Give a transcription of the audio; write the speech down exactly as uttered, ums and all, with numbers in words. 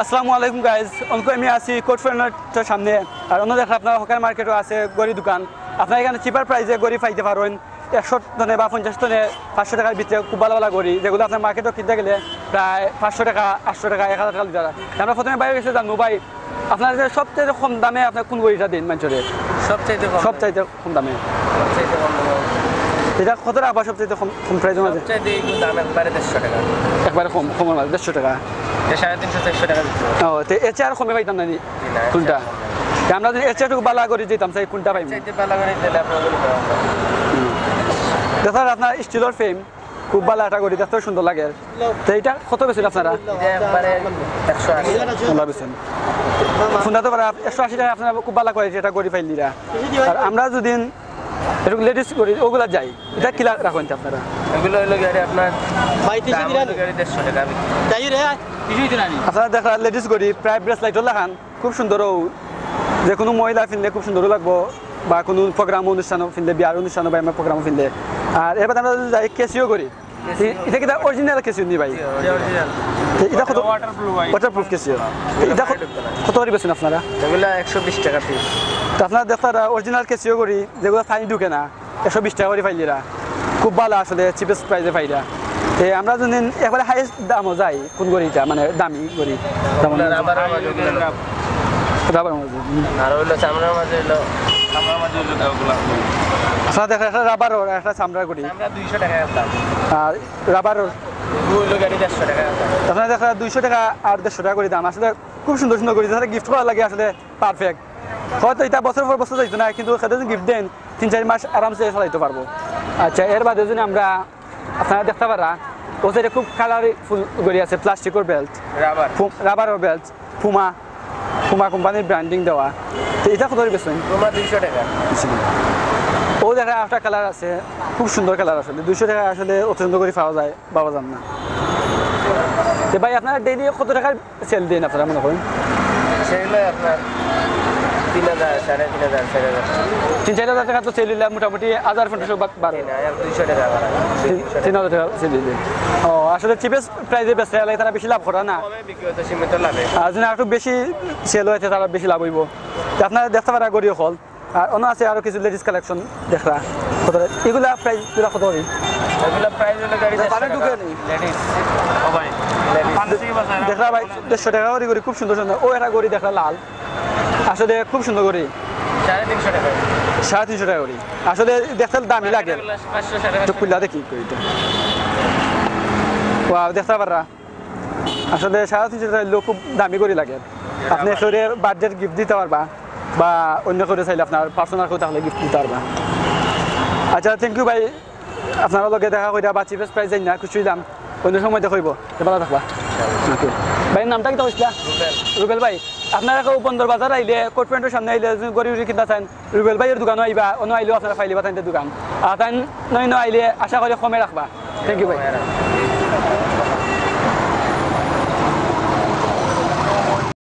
আসসালামু আলাইকুম গাইজ, অনকু আমি আছি কোর্ট ফ্রন্টর সামনে। আর অন্য দেখরা আপনারা হকার মার্কেটও আছে ঘড়ি দোকান। আপনারা এখানে চিপার প্রাইসে ঘড়ি পাইতা পারইন। একশো থনে বা পঞ্চাশ থনে পাঁচশো টেকার ভিতরে খুব ভালা ভালা ঘড়ি, যেগুলা আপনারা মার্কেটো কিনতা গেলে প্রায় পাঁচশো টেকা, আটশো টেকা, এক হাজার টেকা লিতারা। আমরা প্রথমে ভাইর গেছে জানমু, ভাই, আপনারা যে সবচেয়ে কম দামে আপনারা কোন ঘড়িটা দেইন মানষরে? সবচাইতে কম। সবচাইতে কম দামে। সবচাইতে কম দামে। ইটা কত রাখবা সবচাইতে কম, কম প্রাইসর মাঝে? সবচাইতে এই দাম একবারে দেড়শো টেকা। একবারে কম, কমর মাঝে দেড়শো টেকা। এটা সাড়ে তিনশো, চারশো টেকা দিতে হবে। ও, তে এর চেয়ে আর কমে পাইতাম না নি? জি না, এর চেয়ে কোনটা? আর কমে না। তে আমরা যদি এর চেয়ে একটু ভালা ঘড়ি দিতাম, চাই কোনটা পাইমু? চাইতে ভালা ঘড়ি দিলে আপনার ওগুলো পাওয়া যায়। দেখো, আপনার স্টিলর ফ্রেম, খুব ভালা একটা ঘড়ি, দেখতেও সুন্দর লাগে। তো এটা কত বেচইন আপনারা? এটা একবারে একশো আশি। ভালা বেচইন। ফোনটা তো করা, একশো আশি টেকা আপনারা খুব ভালা কোয়ালিটি একটা ঘড়ি পাইলিরা। আর আমরা যদি একটু লেডিস ঘড়ি ওগুলা যাই, এটা কিলা রাখইন আপনারা? এগুলো হইলো গিয়ে আপনার ভাই, তিনশো দাম দিলাম। হইলো গিয়ে দেড়শো টেকা বিক্রি। যাই রে, কিছুই তো নাই। আপনারা দেখরা লেডিস ঘড়ি প্রায় ব্রেসলেটর লাখান, খুব সুন্দর। ও যে কোনো মহিলা ফিনলে খুব সুন্দর লাগবো, বা কোনো প্রোগ্রাম অনুষ্ঠানও ফিনলে, বিয়ার অনুষ্ঠানও বা এমনি প্রোগ্রামও ফিনলে। আর এর বাদে আমরা যদি যাই ক্যাসিও ঘড়ি, এ-, এটা কিতা অরিজিনাল ক্যাসিও নি ভাই? জি, অরিজিনাল। তো এটা কত? ওয়াটারপ্রুফ ভাই। Waterproof Casio. তো এটা কত, কত করি বেচইন আপনারা? এগুলা একশো বিশ টাকা পিস। তো আপনারা দেখরা অরিজিনাল ক্যাসিও ঘড়ি, যেগুলা ছানি ঢুকে না, একশো বিশ টেকা করি পাইলিরা। খুব ভালা আসলে, চিপেস্ট প্রাইসে পাইরা। তে আমরা যদি একবারে হাইয়েস্ট দামও যাই, কোন ঘড়িটা, মানে দামি ঘড়ি? যেমন রাবারের মাঝে ওগুলা। রাবার মাঝে, হুম। আর হইলো চামড়ার মাঝে হইলো, চামড়ার মাঝে হইলো ওগুলা। আপনারা দেখরা একটা রাবার আর একটা চামড়ার ঘড়ি। চামড়া দুইশো টাকা একদম। আর রাবার? এগু হইলো গিয়া দেড়শো টাকা একদম। আপনারা দেখরা দুইশো টাকা আর দেড়শো টাকা করি দাম। আসলে খুব সুন্দর সুন্দর ঘড়ি, যারা গিফট করার লাগি আসলে পারফেক্ট। হয়তো এটা বছর পর বছর যাইতো না, কিন্তু খেতে যদি গিফট দেন, তিন চার মাস আরামসে চালাইতে পারবো। আচ্ছা, এর বাদে যদি আমরা, আপনারা দেখতা পাররা, ও সাইডে খুব কালারফুল ঘড়ি আছে, প্লাস্টিকর বেল্ট, রাবার। ফু-, রাবারর বেল্ট, পুমা, পুমা কোম্পানির ব্র্যান্ডিং দেওয়া। তো এটা কত করি বেচইন? পুমা দুইশো টাকা। ও দেখরা একটা কালার আছে, খুব সুন্দর কালার আসলে, দুইশো টাকা আসলে অত সুন্দর করি পাওয়া যায়, বাবা জান না। তো ভাই, আপনারা ডেইলি কত টাকার সেল দেন আপনারা মনে করেন? সেল হয় আপনার তিন হাজার, সাড়ে তিন হাজার, চার হাজার। তিন চার হাজার টাকা তো সেল হইলে মোটামুটি হাজার পনেরোশো বা বারো। না, আর দুইশো টাকা বাড়া। তিন, তিন হাজার টাকা সেল হইলে। ও, আসলে চিপেস্ট প্রাইসে বেচতে গেলে তারা বেশি লাভ করে না। কমে বিক্রি হয় তো সীমিত লাভে। আর যদি একটু বেশি সেল হয়, তারা বেশি লাভ হইব। তো আপনারা দেখতা পাররা ঘড়ি অকল। আর অন্য আছে আরো কিছু লেডিস কালেকশন দেখরা। কত, এগুলা প্রাইস পুরা কত করি? এগুলা প্রাইস হলো গাড়ি দেড়শো টাকা। ঢুকে নি। লেডিস। ও ভাই। লেডিস। দেখরা ভাই, দেড়শো টাকা করি ঘড়ি, খুব সুন্দর সুন্দর। ও, একটা ঘড়ি দেখরা লাল, আসলে খুব সুন্দর ঘড়ি। সাড়ে তিনশো টাকা। সাড়ে তিনশো টাকা করি। আসলে দেখতে দামি লাগে। এগুলা পাঁচশো, সাড়ে পাঁচশো। একটু খুললা দেখি ঘড়িটা। ওয়াও, দেখতা পাররা। আসলে সাড়ে তিনশো টাকা হইলেও খুব দামি ঘড়ি লাগে। আপনি কেউরে বার্থডে গিফট দিতা পারবা, বা অন্য কেউরে চাইলে আপনার পার্সোনাল কেউ থাকলে গিফট দিতা পারবা। আচ্ছা, থ্যাংক ইউ ভাই, আপনারার লগে দেখা কইরা বা চিপেস্ট প্রাইস জানি না, খুশি হইলাম। অন্য সময় দেখা হইব, তো ভালা থাকবা। ওকে। ভাইর নামটা কিতা কইছিলা? রুবেল। রুবেল ভাই, আপনারা কেউ বন্দর বাজার আইলে, কোর্ট পয়েন্টর সামনে আইলে, যদি ঘড়ি উড়ি কিনতা চাইন, রুবেল ভাইর দোকানও আইবা, অন্য আইলেও আপনারা পাইলিবা তাইনর দোকান। আর তাইন নয় নয় আইলে আশা করি কমে রাখবা। থ্যাংক ইউ ভাই।